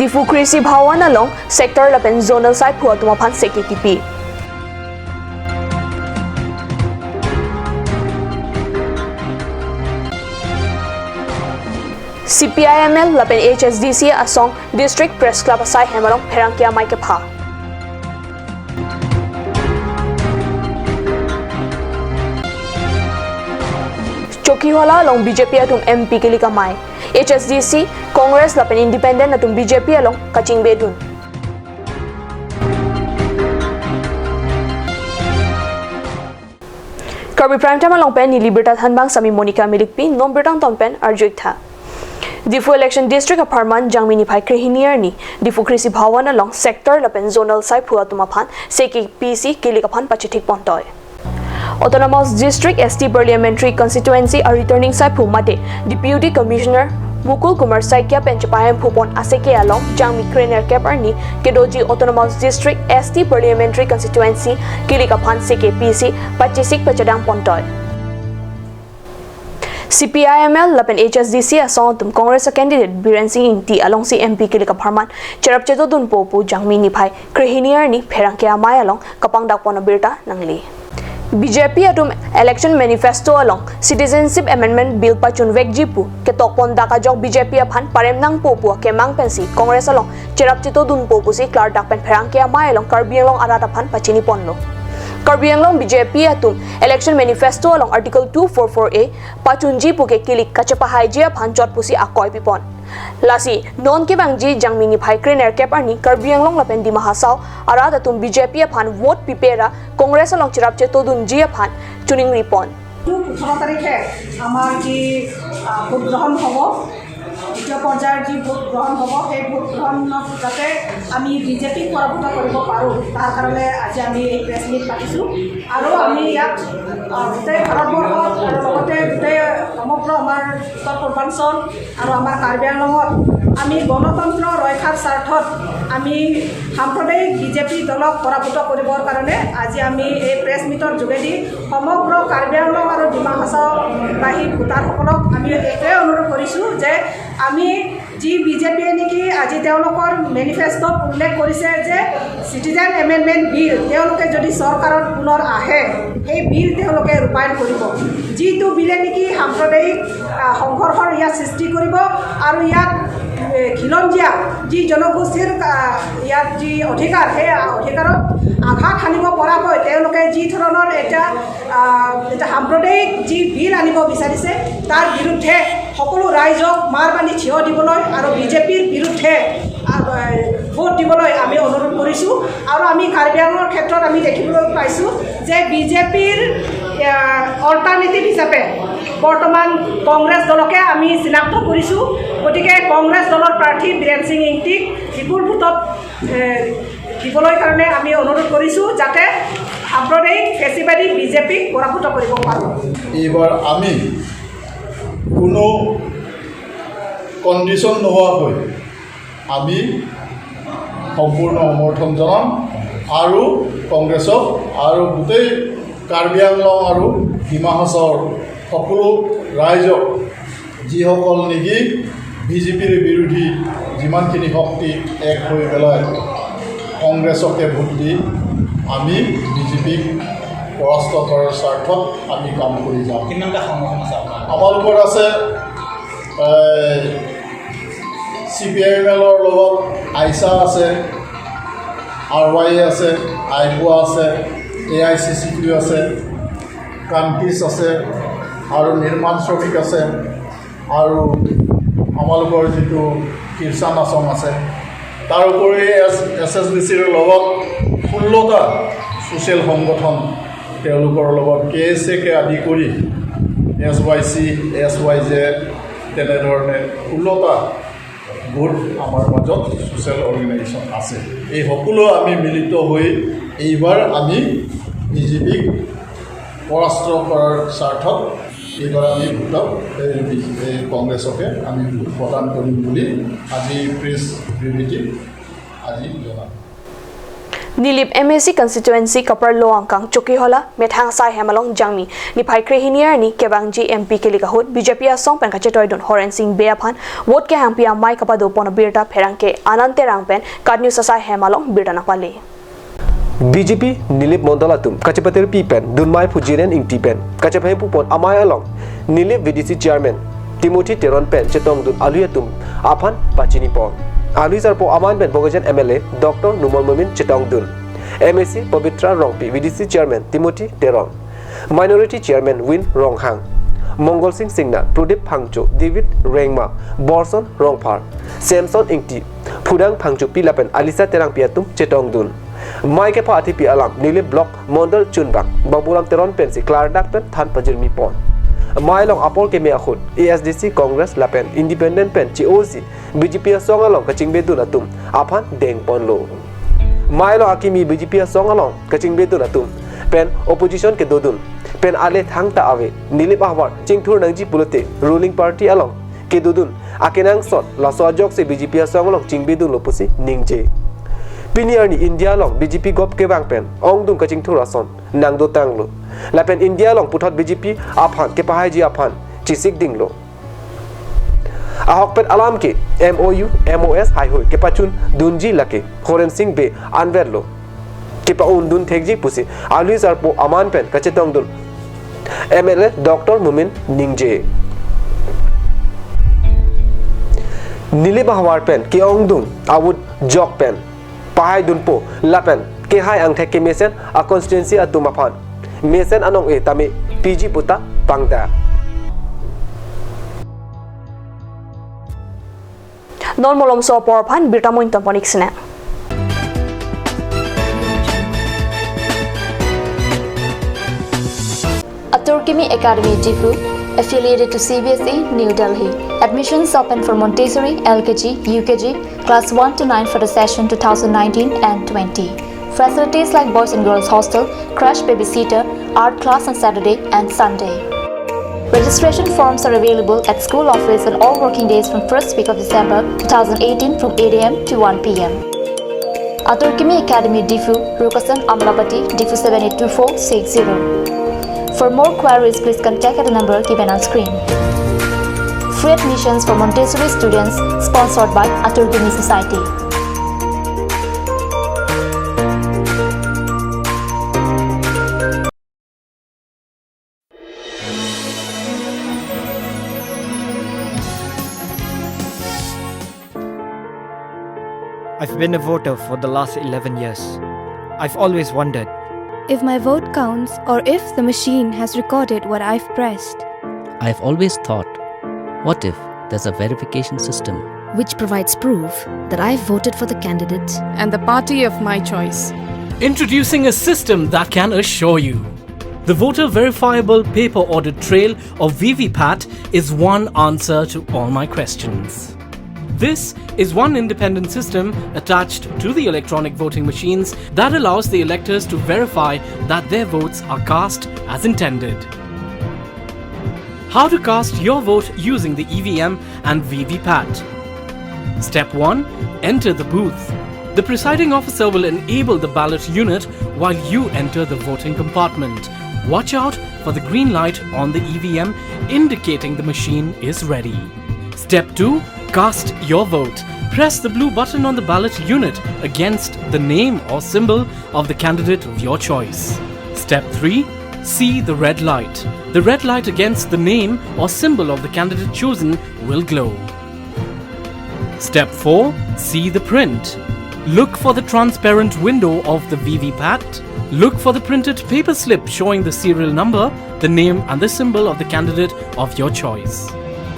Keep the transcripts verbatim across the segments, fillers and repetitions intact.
Diphu Krishi Bhawan along sector lapen zonal saiphu atum aphan seke kipi. C P I M L lapen H S D C asong District Press Club asai hem along pherangke amei kepha. Chokihola along B J P atum M P kilik amei. H S D C, Congress lapen Independent atum B J P along kachingbedun. Karbi Prime Time along pen neli birta thanbang sami Monica Milikpi, non birta angton pen arju-ik tha. Diphu Election District apharman Jangmi niphai krehini arni Diphu Krishi Bhawan along sector lapen zonal saiphu atum aphan seke pisi kilik aphan pachethik pontoi. Autonomous District S T Parliamentary Constituency a returning saiphu mate Deputy Commissioner Mukul Kumar Saikia pen chepahemphu pon aseke along Jangmi krenerkep arni kedoji Autonomous District S T Parliamentary Constituency kilik aphan seke pisi pachesik pachadang pontoi. C P I M L lapen H S D C asong atum Congress a candidate Biren Singh Ingti alongsi M P kilik apharman cherap chetodunpo pu Jangmi niphai krehini arni pherangke amei along kapangdak pon abirta nangli. B J P atum Election Manifesto along Citizenship Amendment Bill pachunvekji pu ketok pon dak ajok B J P aphan parem nangpo pu akemang pensi Congress along cherap chetodunpo pusi klardak pen pherangke amei along Karbi Anglong arat aphan pachini ponlo. Karbi Anglong B J P atum Election Manifesto along Article two four four A pachunji puke kilik kachepahaiji aphan chot pusi akoi pipon. Lasi non kevangji Jangmi niphai krenerkep arni Karbi Anglong lapen Dima Hasao arat atum B J P aphan vote pipera Congress along cherap chetodunji aphan choningri pon. সোতৰ তাৰিখে আমাৰ যি, আহ, ভোট গ্ৰহণ হ'ব, দ্বিতীয় পৰ্যায়ৰ যি ভোট গ্ৰহণ হ'ব, সেই ভোট গ্ৰহণত যাতে আমি বিজেপিক পৰাভূত কৰিব পাৰোঁ, তাৰ কাৰণে আজি আমি এই প্ৰেছ মিট পাতিছোঁ। আৰু আমি ইয়াত, আহ, গোটেই ভাৰতবৰ্ষত আৰু লগতে গোটেই সমগ্ৰ আমাৰ উত্তৰ পূৰ্বাঞ্চল আৰু আমাৰ কাৰ্বি আংলঙত আমি গণতন্ত্ৰ ৰক্ষাৰ স্বাৰ্থত আমি সাম্প্ৰদায়িক বিজেপি দলক পৰাভূত কৰিবৰ কাৰণে আজি আমি এই প্ৰেছ মিটৰ যোগেদি সমগ্ৰ কাৰ্বি আংলং আৰু ডিমা হাছাওবাসী ভোটাৰসকলক আমি এইটোৱে অনুৰোধ কৰিছোঁ যে আমি যি বিজেপিয়ে নেকি আজি তেওঁলোকৰ মেনিফেষ্টত উল্লেখ কৰিছে যে চিটিজেন এমেণ্ডমেণ্ট বিল তেওঁলোকে যদি চৰকাৰত পুনৰ আহে, সেই বিল তেওঁলোকে ৰূপায়ণ কৰিব। যিটো বিলে নেকি সাম্প্ৰদায়িক, আহ, সংঘৰ্ষৰ ইয়াত সৃষ্টি কৰিব আৰু ইয়াত, এ, খিলঞ্জীয়া যি জনগোষ্ঠীৰ, আহ, ইয়াত যি অধিকাৰ, সেই অধিকাৰত আঘাত সানিব পৰাকৈ তেওঁলোকে যি ধৰণৰ এটা, আহ, এটা সাম্প্ৰদায়িক যি বিল আনিব বিচাৰিছে, তাৰ বিৰুদ্ধে সকলো ৰাইজক মাৰ বান্ধি থিয় দিবলৈ আৰু বিজেপিৰ বিৰুদ্ধে, আহ, ভোট দিবলৈ আমি অনুৰোধ কৰিছোঁ। আৰু আমি কাৰ্বি আংলঙৰ ক্ষেত্ৰত আমি দেখিবলৈ পাইছোঁ যে বিজেপিৰ, আহ, অল্টাৰনেটিভ হিচাপে বৰ্তমান কংগ্ৰেছ দলকে আমি চিনাক্ত কৰিছোঁ। গতিকে কংগ্ৰেছ দলৰ প্ৰাৰ্থী বীৰেন সিং ইংতিক বিপুল ভোটত, এ, দিবলৈ কাৰণে আমি অনুৰোধ কৰিছোঁ, যাতে সাম্প্ৰদায়িক ফেচিবাদী বিজেপিক পৰাভূত কৰিব পাৰোঁ। এইবাৰ আমি কোনো কণ্ডিশ্যন নোহোৱাকৈ আমি সম্পূৰ্ণ সমৰ্থন জনাম আৰু কংগ্ৰেছক আৰু গোটেই কাৰ্বি আংলং আৰু ডিমা হাছাওৰ সকলো ৰাইজক, যিসকল নেকি বিজেপিৰ বিৰোধী যিমানখিনি শক্তি এক হৈ পেলাই কংগ্ৰেছকে ভোট দি আমি বিজেপিক পৰাস্ত কৰাৰ স্বাৰ্থত আমি কাম কৰি যাম। কিমানটা সংগঠন আছে আপোনাৰ? আমাৰ লগত আছে, এ, চি পি আই এম এলৰ লগত আইচা আছে, আৰ ৱাই এ আছে, আইপুৱা আছে, এ আই চি চি টি আছে, কান্তিছ আছে আৰু নিৰ্মাণ শ্ৰমিক আছে আৰু আমালোকৰ যিটো কিষাণ আছাম আছে, তাৰ উপৰি এছ, এছ এছ ডি চিৰ লগত ষোল্লটা ছ'চিয়েল সংগঠন, তেওঁলোকৰ লগত কে এছ একে আদি কৰি S Y C, S Y J, তেনেধৰণে ষোল্লটা গোট আমাৰ মাজত ছ'চিয়েল অৰ্গেনাইজেশ্যন আছে। এই সকলো আমি মিলিত হৈ এইবাৰ আমি বিজেপিক পৰাস্ত কৰাৰ স্বাৰ্থত এইবাৰ আমি ভোটত এই বি-, এই কংগ্ৰেছকে আমি ভোট প্ৰদান কৰিম বুলি আজি প্ৰেছ বিবৃতি আজি জনাম। Nilip M A C constituency kaparlo angkang Chokihola methang asai hem along Jangmi niphai krehini arni kevangji M P kilik ahut B J P asong pen kachetoidun Horen Sing Bey aphan vote kehangpi amei kapado pon abirta pherangke Anand Terang pen KAT News asai hem along birta nangpale. B J P Nilip Mondol atum kachepatirpi pen dunmei phu Jiren Ingti pen kachepahemphu pon amei along Nilip V D C chairman Timothy Teron pen chetongdun alui atum aphan pachini pon. Alui sarpo aman pen Bokajan M L A Doctor Numal Momin chetongdun, M A C Pabitra Rongpi, V D C chairman Timothy Teron, minority chairman Win Ronghang, Mongol Sing Singnar, Pradip Phangcho, David Rengma, Borson Rongphar, Samson Ingti, Phudang Phangchopi lapen Alisa Terangpi atum chetongdun. Mei kepha athipi alam Nilip Block Mondol Chunbang Baburam Teron pensi klardak pen than pajirmi pon. Mei along apor keme ahut A S D C, Congress lapen Independent pen che-oji B J P asong along kachingbedun atum aphan dengponlo. Mei along akimi B J P asong along kachingbedun atum pen opposition kedodun pen ale thangta ave, Nilip ahavar chingthur nangji pulote ruling party along kedodun akenangsot laso ajoksi B J P asong along chingbedunlo pusi ningje. Pini arni India along B J P gop kevang pen ongdung kachingthur ason nangdotanglo. Lapen India along puthot B J P aphan kepahaiji aphan chesikdinglo. Ahokpet alam ke M O U, M O S haihui kepachundunji lake Horen Sing Bey anverlo kepa-undun thekji pusi alui sarpo aman pen kachetongdun M L A Doctor Momin ningje. Nilip ahavar pen ke-ongdung avote jok pen pahaidunpo lapen kehai angthek kemesen a constituency atum aphan mesen anong-e tame piji puta pangda. Non malomso apor aphan birta mointon pon-ik sinang. Atur Kimi Academy Diphu, affiliated to C B S E, New Delhi. Admissions open for Montessori, L K G, U K G, class one to nine for the session two thousand nineteen and twenty. Facilities like boys and girls hostel, crash babysitter, art class on Saturday and Sunday. Registration forms are available at school office on all working days from first week of December two thousand eighteen from eight A M to one P M. Atur Kimi Academy Diphu, Rukasan Amlapati, Diphu seven eight two four six zero. For more queries, please contact at the number given on screen. Free admissions for Montessori students, sponsored by Atur Kimi Society. I've been a voter for the last eleven years. I've always wondered if my vote counts or if the machine has recorded what I've pressed. I've always thought, what if there's a verification system which provides proof that I voted for the candidate and the party of my choice? Introducing a system that can assure you the voter verifiable paper audit trail, or V V pat, is one answer to all my questions. This is one independent system attached to the electronic voting machines that allows the electors to verify that their votes are cast as intended. How to cast your vote using the E V M and V V pat. Step one. Enter the booth. The presiding officer will enable the ballot unit while you enter the voting compartment. Watch out for the green light on the E V M indicating the machine is ready. Step two. Cast your vote. Press the blue button on the ballot unit against the name or symbol of the candidate of your choice. Step three. See the red light. The red light against the name or symbol of the candidate chosen will glow. Step four. See the print. Look for the transparent window of the V V pat. Look for the printed paper slip showing the serial number, the name and the symbol of the candidate of your choice.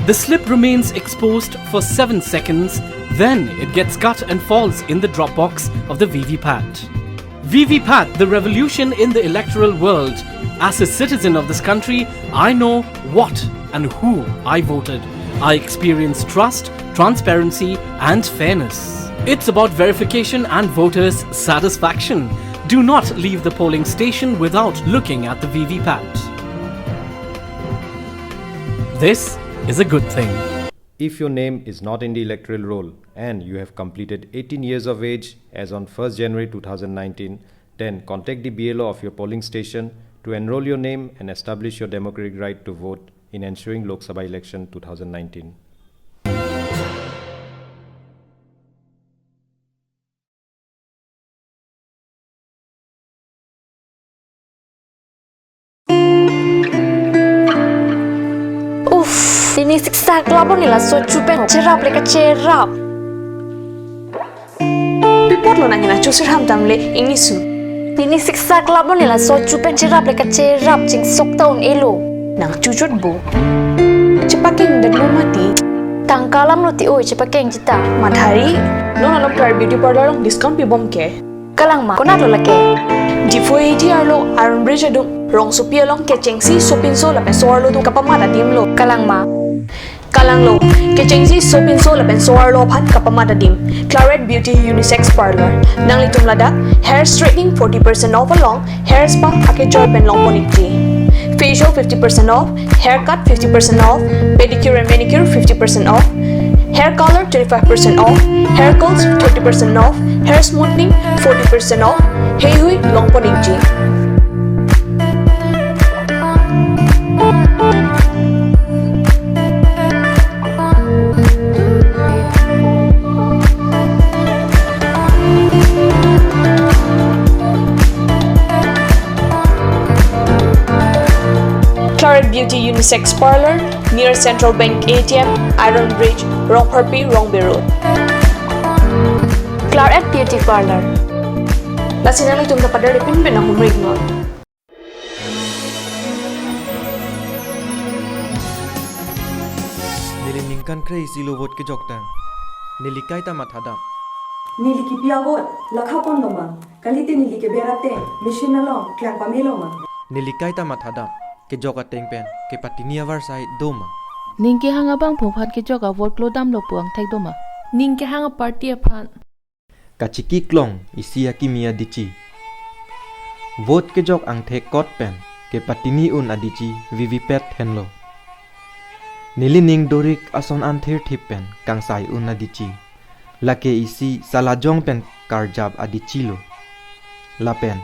The slip remains exposed for seven seconds, then it gets cut and falls in the drop box of the V V pat. V V pat, the revolution in the electoral world. As a citizen of this country, I know what and who I voted. I experience trust, transparency, and fairness. It's about verification and voters' satisfaction. Do not leave the polling station without looking at the V V pat. This is a good thing. If your name is not in the electoral roll and you have completed eighteen years of age as on first January two thousand nineteen, then contact the B L O of your polling station to enroll your name and establish your democratic right to vote in ensuing Lok Sabha election two thousand nineteen. Uff, pini siksak labo ne laso chu pen cherap le kacherap. Pi apotlo nang hena chusir ham tam le ingni su. Pini siksak labo ne laso chu pen cherap le kacherap, chingsok ta un-elo. Nang chuchot bo. Chepakeng det lo mati. Tangka alam lo ti oi, chepakeng chita. Mathari. Non along Clarette Beauty Parlour along discount pibom ke. Kalang ma, konat lo lake? Diphu A T arlo, Iron Bridge adung, rongsopi along kechengsi sopinso lapen so-arlo atum kapamat adim lo. Kalang ma? Kalang lo, kechengsi sopinso lapen so-arlo aphan kapamat adim. Clarette Beauty Unisex Parlour. Nanglitum ladak hair straightening forty percent off along hair spa akejoi pen longpon ikji. Facial fifty percent off, haircut fifty percent off, pedicure and manicure fifty percent off, hair color twenty-five percent off, hair curls thirty percent off, hair smoothing forty percent off, heihui longpon ikji. Clarette Beauty Unisex Parlour, near Central Bank A T M, Iron Bridge, Rongpharpi, Rongbe Road. Clarette Beauty Parlour. Lasi nanglitum ta pader pinpin ahumrik non. Neli ningkan kre-isi lo vote kejok tang. Neli kaita mathadam. Neli kipi a-vote lakha pon lo ma? Kalite neli keber ateng machine along klang pame lo ma? Neli kaita mathadam. Kejok ateng pen kepatini avarsai do ma? Ning kehang abangphu aphan kejok a-vote klodam lo pu angthek do ma? Ning kehang a-party aphan kachiklo isi akimi adichi. Vote kejok angthek kot pen kepatini un adichi V V Pat henlo. Neli ning dorik ason an thirthip pen kangsai un adichi. Lake isi salajong pen karjap adichi lo. Lapen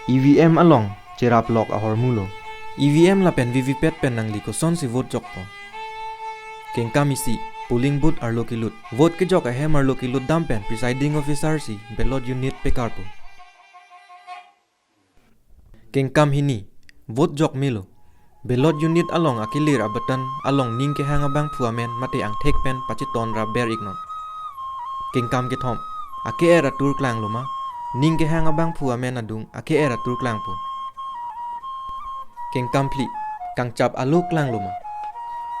E V M along cherap lok ahormu lo. E V M lapen V V Pat pen nangli kosonsi vote jokpo? Kengkam isi, polling booth arlo kelut. Vote kejok ahem arlo kelut dam pen presiding officer si ballot unit pekarpo. Kengkam hini, vote jok melo. Ballot unit along akelir a-button along ning kehang abangphu amen mate angthek pen pacheton ra ber iknon. Kengkam kethom, ake-er atur klanglo ma? Ning kehang abangphu amen adung ake-er atur klangpo. Kengkam phli, kangchap alo klanglo ma?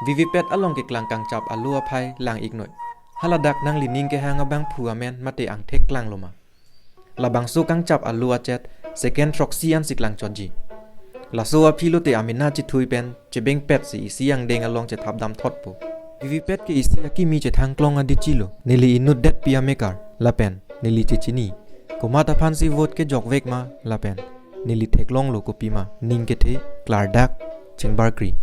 V V Pat along keklang kangchap alo aphai lang iknoi. Haladak nangli ning kehang abangphu amen mate angthek klanglo ma? Labangso kangchap alo achet second throksi ansi klangchotji. Laso aphi lote amena chethui pen chebengpet si isi angdeng along chethapdam thotpo. V V Pat ke isi akimi chethangklong adichi lo. Neli inut detpi amekar lapen neli chechini. Komat aphansi vote kejokvek ma lapen neli theklonglo kopima ning kethe klardak chingbarkri.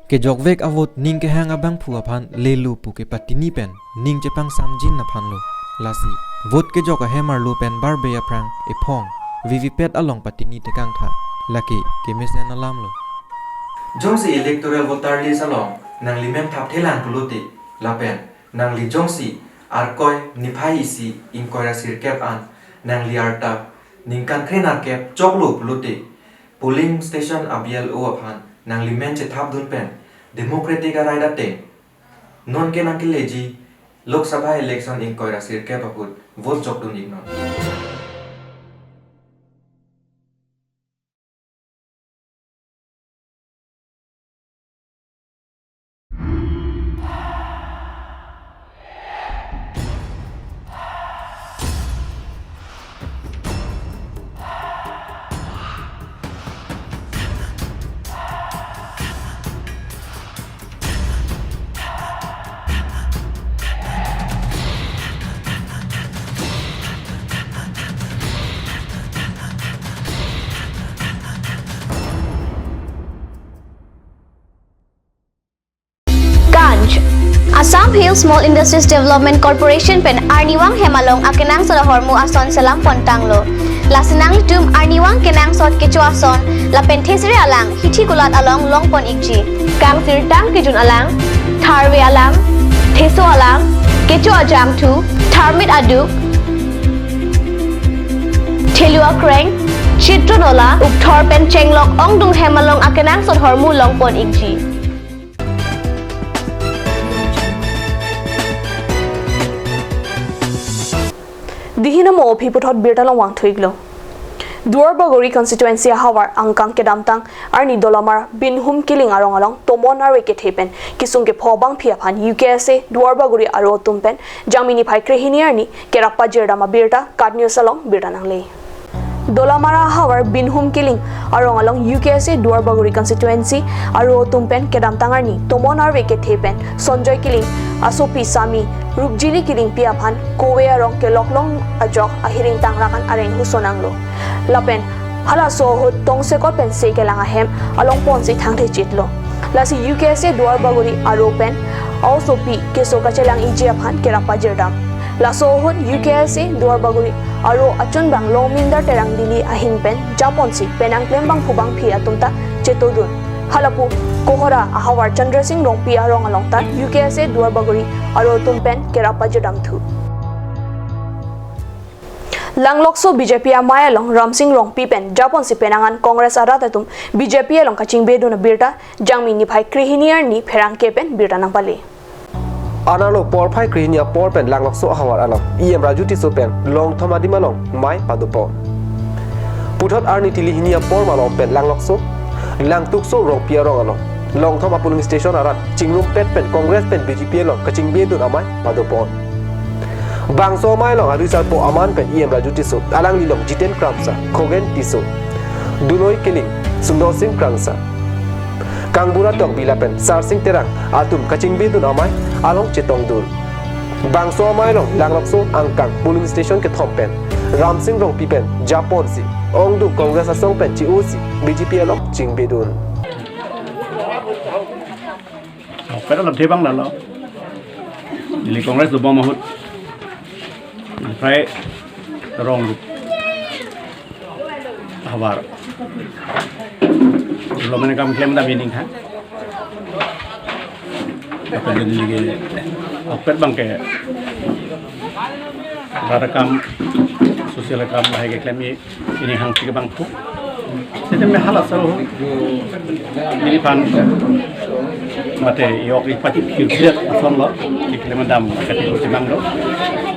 Kejokvek a-vote ning kehang abangphu aphan lelo pu kepatini pen ning chepangsamjin aphan lo. Lasi vote kejok ahem arlo pen barbe aphrang ephong V V Pat along patini tekangtha. Lake kemesen alam lo. Jongsi electoral voter list along nanglimen thapthelang pulote lapen nangli jongsi Arkoi niphai isi ingkoi ra sirkep an nangli arta ningkan kre nerkep choklo pulote polling station a-B L O aphan nanglimen chethapdun pen democratic a-right ateng non ke nangkeleji Lok Sabha election ingkoi ra sirkep ahut vote jokdun iknon. Hill Small Industries Development Corporation pen arnivang hem along akenangsot ahormu ason selam pontanglo. Lasi nanglitum arnivang kenangsot kecho ason lapen thesere alang hithi kulat along longpon ikji. Kangsirtang kejun alang, tharve alang, theso alang, kecho ajangthu, tharmit aduk, thelu akreng, chitro nola, ukthor pen chenglok ongdung hem along akenangsot ahormu longpon ikji. Dihin amo aphi puthot birta along vangthu iklo. Duarbagori constituency ahavar angkang kedamtang arni Dolamara Binhum Kiling arong along tomon arve kethe pen kesung kepho abangphi aphan U K S A Duarbagori aro atum pen Jangmi niphai krehini arni kerap pajirdam abirta KAT News along birta nangle. Dolamara ahavar Binhum Kiling arong along U K S A Duarbagori constituency aro atum pen kedamtang arni tomon arve kethe pen Sonjoy Kiling asopi Sami Rupjili Kilingpi aphan kove arong keloklong ajok ahiring tangrak an areng husonanglo. Lapen halaso ahut tongsekot pensi kelang ahem along ponsi thangthechitlo. Lasi U K S A Duarbagori aro pen aosopi keso kachelang iji aphan kerap pajirdam. Laso ahut U K S A Duarbagori aro achunbang Longmindar Terang Dili ahin pen japonsi penang klembangphu bangphi atum ta chetodun. Halapu Kohora ahavar Chandra Sing Rongpi arong along ta U K S A Duarbagori aro atum pen kerap pajirdamthu. Langlokso B J P amei along Ramsing Rongpi pen japonsi penang an Congress arat atum B J P along kachingbedun abirta Jangmi niphai krehini arni pherangke pen birta nangpale. Analo porphai krehini apor pen Langlokso ahavar along E M Raju Tisso pen longthom adim along mei padopo. Puthot arni thili hini apor malom pen Langlokso Langtukso Rongpi arong along longthom apolling station arat chingrumpet pen Congress pen B J P along kachingbedun amei padopo. Bangso amei along arisarpo aman pen E M Raju Tisso, alanglilong Jiten Kramsa, Khogen Tisso, Dunoi Kiling, Sundor Sing Kramsa, Kangbura Tokbi lapen Sarsing Terang atum kachingbedun amei along chetongdun. Bangso amei along Langlokso angkang polling station kethom pen Ramsing Rongpi pen japonsi ongdung Congress asong pen che-osi B J P along chingbedun. Okpet alam thebang lalo. Neli Congress dobom ahut, prai rong ahavar development akam klemdam ining ha. Apa jadi lagi okpet abangke rat akam, social akam lahai keklem i ini hangsi kebangphu. Sitame halaso neliphan mate yok ipati kirjek asonlo, iklem adam kati kursi banglo.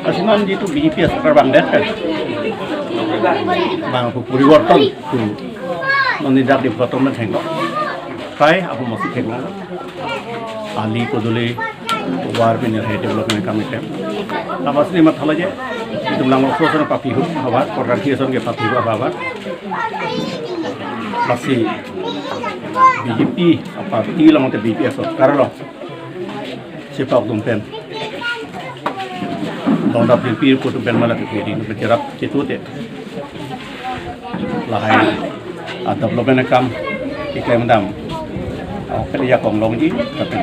Lasi non jitu B J P asarkar bangdet kan. Bangphu poriborton tu non ni dak di potong men thenglo. Prai apu masih thenglo. Ali kodoli war pini hai development akam item. Labas ni mathala je. Itum Langlokso ason papi hu habar, korkan hi ason ke papi hu habar. Lasi B J P aparty along te B J P asarkar along chepak dum pen. Dongdap P P pu atum pen mala P P ding pen cherap chetute. Lahai a development akam iklem dam. Okpet ajakong longji, tapi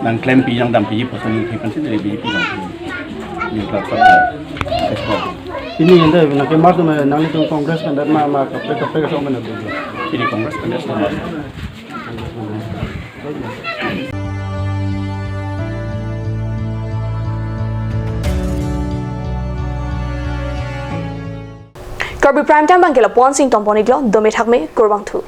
nangklempi jangdampi ji poson ni pensi dari B J P jang. Ni kelas satu. Ini ente nangke mas na nanglitum Congress kandidat ma ma kaprek kaprek asong kandidat. Ini Congress kandidat. Karbi Prime Time abangke lapu-an si ingtompon iklo, dome thakme, kurvangthu.